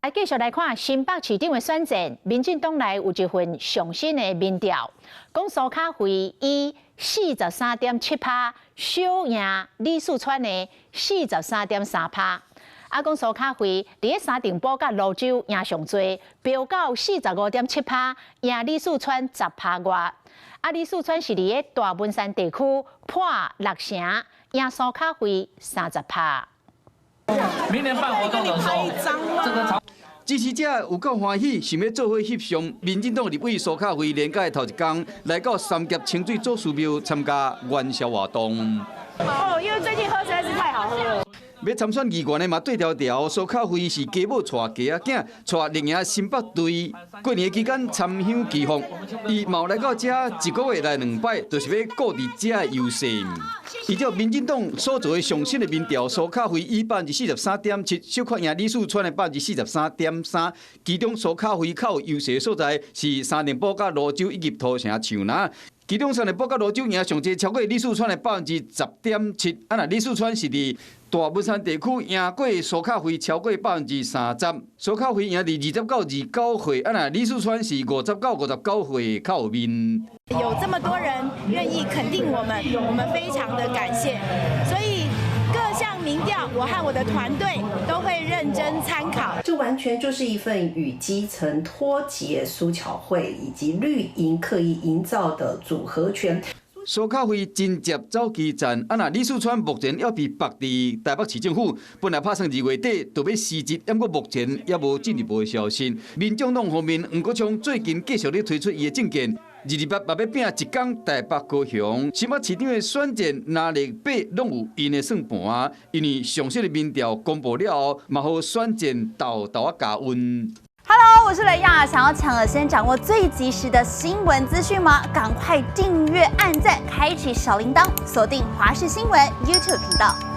來繼續來看新北市長的選戰，民進黨內有一份上新的民調，講蘇卡慧以43.7%小贏李四川的43.3%。啊，講蘇卡慧佇咧三重埔佮蘆洲贏上濟，飆到45.7%，贏李四川10%外。啊，李四川是佇咧大文山地區破六成，贏蘇卡慧30%。明年辦活動的時候，這個支持者有夠歡喜，想欲做伙翕相。民進黨立委蘇卡慧連假頭一工來到三峽清水祖師廟參加元宵活動。哦，因為最近喝實在是太好喝了。欲參選議員的嘛對調調，蘇卡慧是家母帶家仔囝，帶綠營新北隊。過年期間參香祈福，伊嘛來到遮一個月來兩擺，就是欲固佇遮的優勢。依照民進黨所做的上新的民調，蘇卡慧以43.7%，小可贏李四川的43.3%。其中蘇卡慧較有優勢的所在是三重埔佮蘆洲以及土城樹林。其中三重埔佮蘆洲贏上濟超過李四川的10.7%。啊，若李四川是佇大文山地區贏過蘇卡慧超過30%，蘇卡慧贏佇20到29歲，啊，若李四川是50到59歲較有面。有這麼多人願意肯定我們，我們非常的感謝。所以各項民調，我和我的團隊都會認真參考。這完全就是一份與基層脫節蘇巧慧以及綠營刻意營造的組合拳。蘇卡慧真接走基層，啊！若李四川目前猶被縛佇台北市政府，本來拍算二月底就欲辭職，毋過目前猶無進一步的消息。民眾黨方面，黃國昌最近繼續咧推出伊的政見，228嘛欲拼一工台北高雄。新北市長的選戰，藍綠白攏有𪜶的算盤，因為上新的民調公布了後，嘛予選戰沓沓仔加溫。 Hello，我是雷亞，想要搶先掌握最及時的新聞資訊嗎？趕快訂閱、按讚、開啟小鈴鐺，鎖定華視新聞 YouTube 頻道。